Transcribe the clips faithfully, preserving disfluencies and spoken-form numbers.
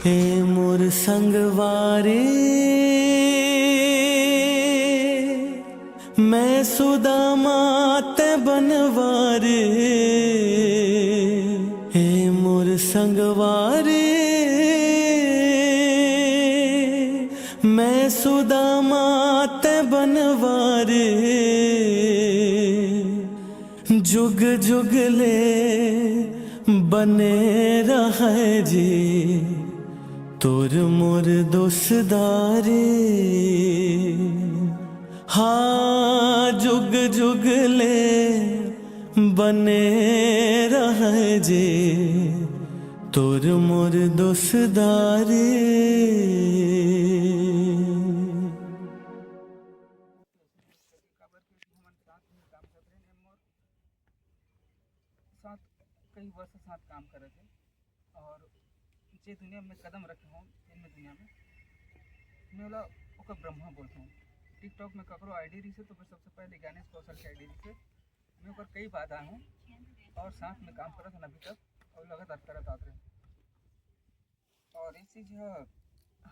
हे मोर संगवारी, मैं सुदामा तैं बनवारी। हे मोर संगवारी, मैं सुदामा तैं बनवारी। जुग जुग ले बने रहय जी, तोर मोर दोस्तारी। हाँ, जुग जुग ले बने रहय जी, तोर मोर दोस्तारी। काबर कि हमन साथ में काम करत रहे, मोर साथ कई वर्ष साथ काम करत हे, और जे दुनिया में कदम रखे हों, फिल्म दुनिया में, मैं ओला ओकर ब्रह्मा बोलथों। TikTok में ककरो ID रहिसे, तो मैं सबसे पहले ज्ञानेश कौशल के ID रहिसे, मैं ओकर कई बार आए हूँ, और साथ में काम करत हन अभी तक, और लगातार करत आत रहे। और ये चीज ह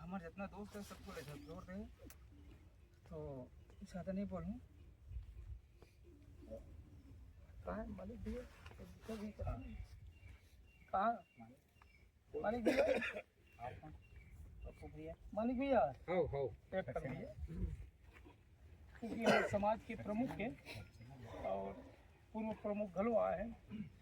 हमर जितना दोस्त है, सबको ले जोर दे, तो ज्यादा नहीं बोलूँ। कहाँ है मालिक भैया? कहाँ? मालिक भैया? पप्पू भैया? मालिक भैया? हो, हो। Tap कर भैया। क्योंकि हमर समाज के प्रमुख हे और पूर्व प्रमुख घलो आए हे।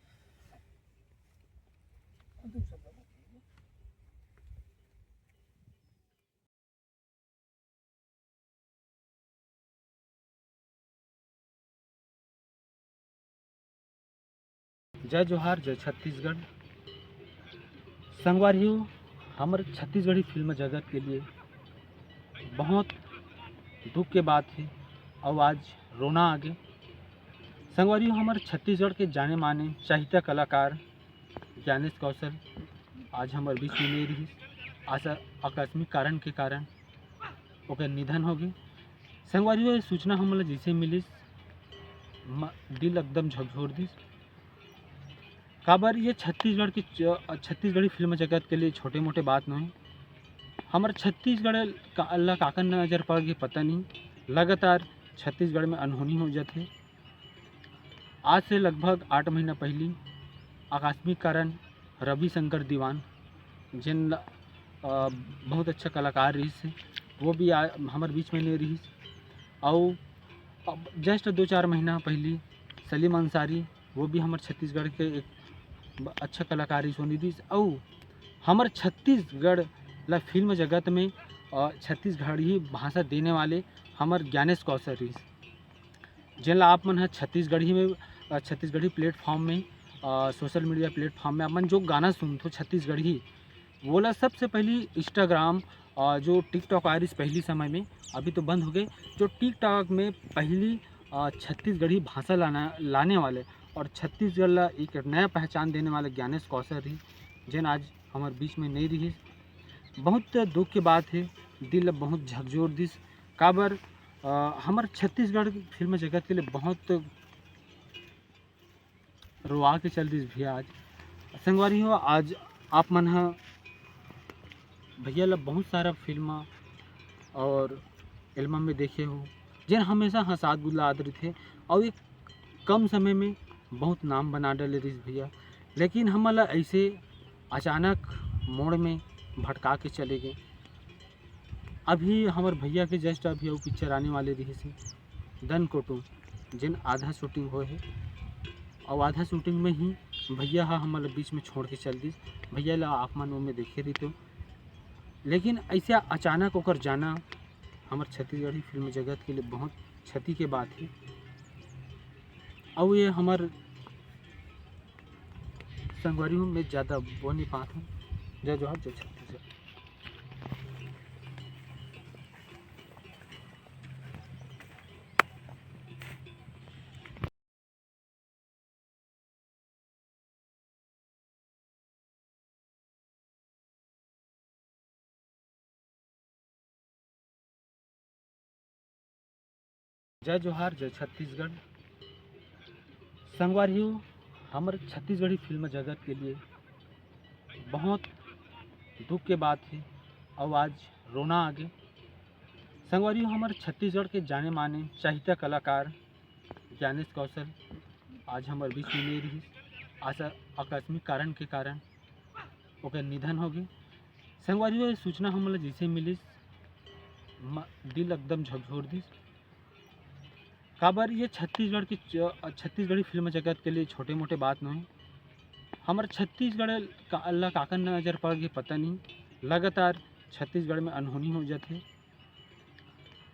जय जोहार, जय छत्तीसगढ़। संगवारी हो, हमर छत्तीसगढ़ी फिल्म जगत के लिए बहुत दुख के बात हे, अउ आज रोना आगे। संगवारी हो, हमर छत्तीसगढ़ के जाने माने चहेता कलाकार ज्ञानेश कौशल आज हमर बीच में नहीं रहिस। आसा-, आकस्मिक कारण के कारण ओकर निधन हो गे। संगवारी हो, ये सूचना हमन ला जैसे मिलिस, म-, दिल एकदम झकझोर दिस। काबर ये छत्तीसगढ़ की च-, छत्तीसगढ़ी फिल्म जगत के लिए छोटे मोटे बात नहीं। हमर छत्तीसगढ़ का, ला काकर नजर पड़ गे पता नहीं, लगातार छत्तीसगढ़ में अनहोनी हो जाथे। आज से लगभग आठ महीना पहली आकस्मिक कारण रविशंकर दीवान, जिन ल-, अ, बहुत अच्छा कलाकार रहिस हे, वो भी आ-, हमर बीच में नहीं रहिस। अउ अब just दो चार महीना पहली सलीम अंसारी, वो भी हमर छत्तीसगढ़ के एक ब-, अच्छा कलाकार रहिस, वो नहीं रहिस। अउ हमर छत्तीसगढ़ ला फिल्म जगत में, अ, छत्तीसगढ़ी भाषा देने वाले हमर ज्ञानेश कौशल रहिस। जेन ला आप मन ह छत्तीसगढ़ी में, अ, छत्तीसगढ़ी platform में, अ, social media platform में आप मन जो गाना सुनथो छत्तीसगढ़ी, वोला सबसे पहली Instagram, अ, जो TikTok आ रहिस पहली समय में, अभी तो बंद हो गए, जो TikTok में पहली, अ, छत्तीसगढ़ी भाषा लाना, लाने वाले और छत्तीसगढ़ ला एक नया पहचान देने वाले ज्ञानेश कौशल रहिस, जेन आज हमर बीच में नहीं रहिस। बहुत दुख के बात हे, दिल ला बहुत झकझोर दिस। काबर, अ, हमर छत्तीसगढ़ फिल्म जगत के लिए बहुत रोआ के चल दिस भैया आज। संगवारी हो, आज आप मन ह भैया ला बहुत सारा फिल्म और एल्बम में देखे हो, जेन हमेशा हंसात गुदलात रहिथे और एक कम समय में बहुत नाम बना डाले रहिस भैया। लेकिन हमन ला ऐसे अचानक मोड़ में भटका के चले गए। अभी हमर भैया के just अभी अउ पिक्चर आने वाले रहिस हे, दन कोटो, जेन आधा shooting होए हे, अउ आधा shooting में ही भैया ह हमर ला बीच में छोड़ के चल दिस। भैया ला आप मन ओमे देखे रहितो, लेकिन ऐसे अचानक ओकर जाना हमर छत्तीसगढ़ी फिल्म जगत के लिए बहुत क्षति के बात हे। अउ ये हमर संगवारी हूँ, मैं ज़्यादा बोल नहीं पात हूँ। जय जोहार, जय छत्तीसगढ़। जय जोहार, जय छत्तीसगढ़। संगवारी हो, हमर छत्तीसगढ़ी फिल्म जगत के लिए बहुत दुख के बात हे, अउ आज रोना आगे। संगवारी हो, हमर छत्तीसगढ़ के जाने माने चहेता कलाकार ज्ञानेश कौशल आज हमर बीच में नइ रिहिस। आज आकस्मिक कारण के कारण ओकर निधन होगे। संगवारी हो, ये सूचना हमन ला जइसे मिलिस, म-, दिल एकदम झकझोर दिस। काबर ये छत्तीसगढ़ के च-, छत्तीसगढ़ी फिल्म जगत के लिए छोटे मोटे बात नोहे। हमर छत्तीसगढ़ का, ला काकर नजर पड़ गे पता नहीं, लगातार छत्तीसगढ़ में अनहोनी हो जाथे।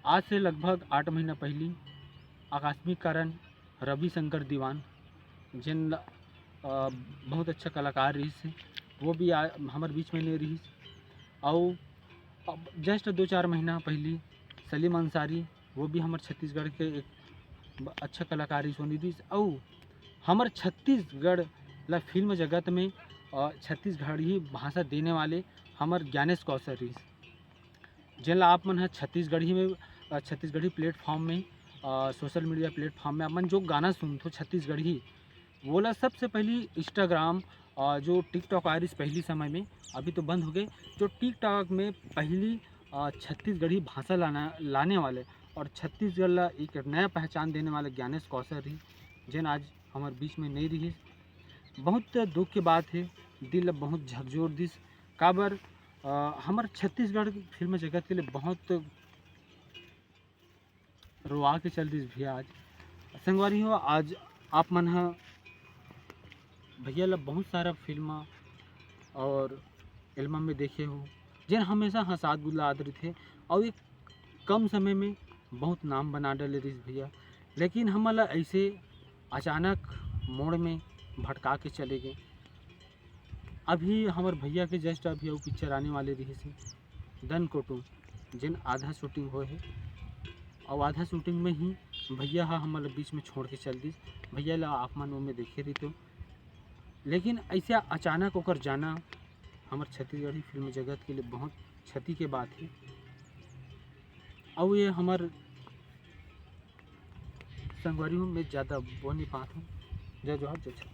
आज से लगभग आठ महीना पहली आकस्मिक कारण रविशंकर दीवान, जेन ल-, अ, बहुत अच्छा कलाकार रहिस हे, वो भी आ, हमर बीच में नहीं रहिस। अउ अब just दो चार महीना पहली सलीम अंसारी, वो भी हमर छत्तीसगढ़ के एक ब-, अच्छा कलाकार रहिस, वो नहीं रहिस। अउ हमर छत्तीसगढ़ ला फिल्म जगत में, अ, छत्तीसगढ़ी भाषा देने वाले हमर ज्ञानेश कौशल रहिस, जेन ला आप मन ह छत्तीसगढ़ी में, अ, छत्तीसगढ़ी प्लेटफॉर्म में, अ, सोशल मीडिया प्लेटफॉर्म में अपन जो गाना सुनथो छत्तीसगढ़ी, वोला सबसे पहली Instagram, अ, जो TikTok आ रहिस पहली समय में, अभी तो बंद हो गए, जो TikTok में पहली, अ, छत्तीसगढ़ी भाषा लाना, लाने वाले और छत्तीसगढ़ ला एक नया पहचान देने वाले ज्ञानेश कौशल रहिस, जेन आज हमर बीच में नहीं रहिस। बहुत दुख के बात हे, दिल ला बहुत झकझोर दिस। काबर, अ, हमर छत्तीसगढ़ फिल्म जगत के लिए बहुत रोआ के चल दिस भैया आज। संगवारी हो, आज आप मन ह भैया ला बहुत सारा फिल्म और एल्बम में देखे हो, जेन हमेशा हंसात गुदलात रहिथे और एक कम समय में बहुत नाम बना डाले रहिस भैया। लेकिन हमन ला ऐसे अचानक मोड़ में भटका के चले गए। अभी हमर भैया के just अभी अउ पिक्चर आने वाले रहिस हे, दन कोटो, जेन आधा शूटिंग होए हे, अउ आधा शूटिंग में ही भैया ह हमन ला बीच में छोड़ के चल दिस। भैया ला आप मन ओमे देखे रहितो, लेकिन ऐसे अचानक ओकर जाना हमर छत्तीसगढ़ी फिल्म जगत के लिए बहुत क्षति के बात हे। अउ ये हमर संगवारी हूँ, मैं ज़्यादा बोल नहीं पाता हूँ। जय जोहार, जय छत्तीसगढ़।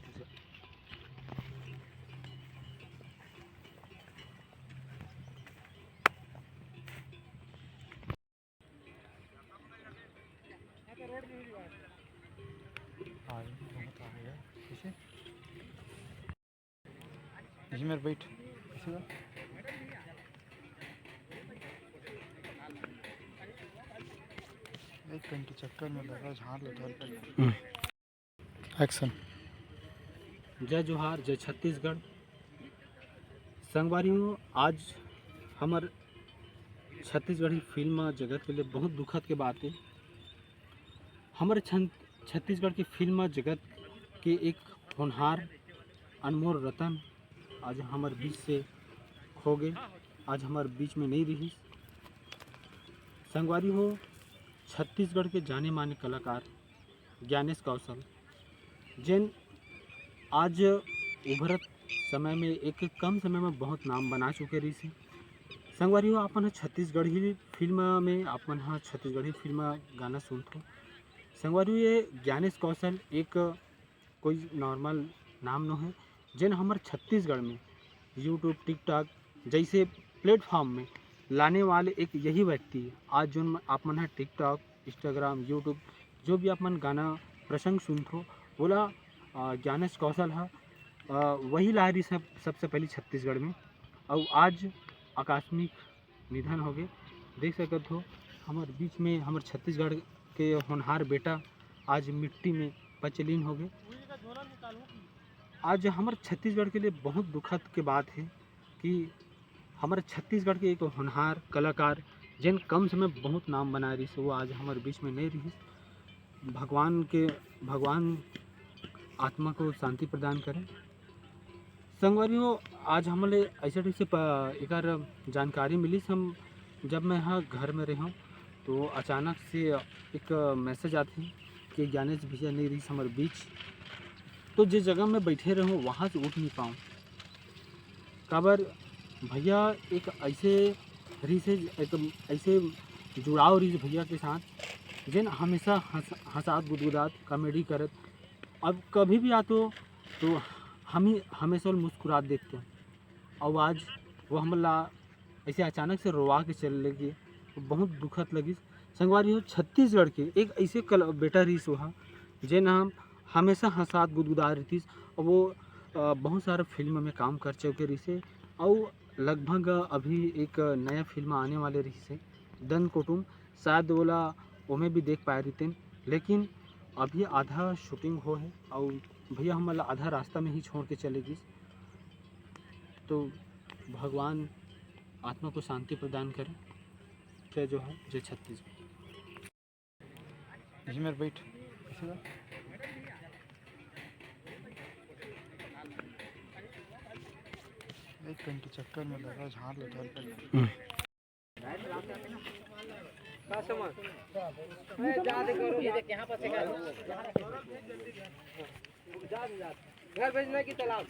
यही मेरे बैठ। एक घंटे चक्कर में लगा, झाड़ ले, झाड़ ले। एक्शन। जय जोहार, जय छत्तीसगढ़। संगवारी हो, आज हमर छत्तीसगढ़ी फिल्म जगत के लिए बहुत दुखद के बात है। हमर छन-, छत्तीसगढ़ की फिल्म जगत के एक होनहार अनमोल रतन आज हमर बीच से खो गए, आज हमर बीच में नहीं रही। संगवारी हो, छत्तीसगढ़ के जाने माने कलाकार ज्ञानेश कौशल, जेन आज उभरत समय में एक कम समय में बहुत नाम बना चुके रहिस हे। संगवारी हो, आपन ह छत्तीसगढ़ी फिल्म में, आपन ह छत्तीसगढ़ी फिल्म गाना सुनथो। संगवारी हो, ये ज्ञानेश कौशल एक कोई नॉर्मल नाम नो है, जेन हमर छत्तीसगढ़ में YouTube, TikTok जैसे प्लेटफॉर्म में लाने वाले एक यही व्यक्ति है। आज जोन आप मन ह TikTok, Instagram, YouTube जो भी आप मन गाना प्रसंग सुनथो, वोला, अ, ज्ञानेश कौशल ह, अ, वही ला रही सब, सबसे पहली छत्तीसगढ़ में। अउ आज आकस्मिक निधन हो गए। देख सकत हो, हमर बीच में हमर छत्तीसगढ़ के होनहार बेटा आज मिट्टी में पचलीन हो गए। आज हमर छत्तीसगढ़ के लिए बहुत दुखद के बात है कि हमर छत्तीसगढ़ के एक होनहार कलाकार, जेन कम समय बहुत नाम बनाए रहिस, वो आज हमर बीच में नहीं रहिस। भगवान के, भगवान आत्मा को शांति प्रदान करें। संगवारी हो, आज हमन ले ऐसे ठीक से प-, एकर जानकारी मिलिस। हम जब मैं ह घर में रहूँ तो अचानक से एक मैसेज आथे कि ज्ञानेश भैया नहीं रहिस हमर बीच। तो जे जगह में बैठे रहूँ वहाँ से उठ नहीं पाऊँ। काबर भैया एक ऐसे रहिस हे, एक ऐसे जुड़ाव रहिस भैया के साथ, जेन हमेशा हंस-, हंसात गुदगुदात कॉमेडी करत, अब कभी भी आतो तो हम ही हमेशा मुस्कुरात देखते। और आज वो हमन ला ऐसे अचानक से रोवा के चले गे, बहुत दुखद लगिस। संगवारी हो, छत्तीसगढ़ के एक ऐसे कल बेटा रहिस, वह जेन ह हमेशा हंसात गुदगुदा रहिस। और वो अ, बहुत सारा फिल्म में काम कर चुके रहिस हे। और लगभग अभी एक नया फिल्म आने वाले रहिस हे, दन कुटुम। शायद ओला ओमे भी देख पाए रहितेन, लेकिन अभी आधा शूटिंग हो हे और भैया हमन ला आधा रास्ता में ही छोड़ के चले गिस। तो भगवान आत्मा को शांति प्रदान करे। जय जोहार, जय छत्तीसगढ़। यही मेरे बैठ। एक घंटे चक्कर में लगा, झाड़ ले, झाड़ ले। घर भेजना कि तालाब?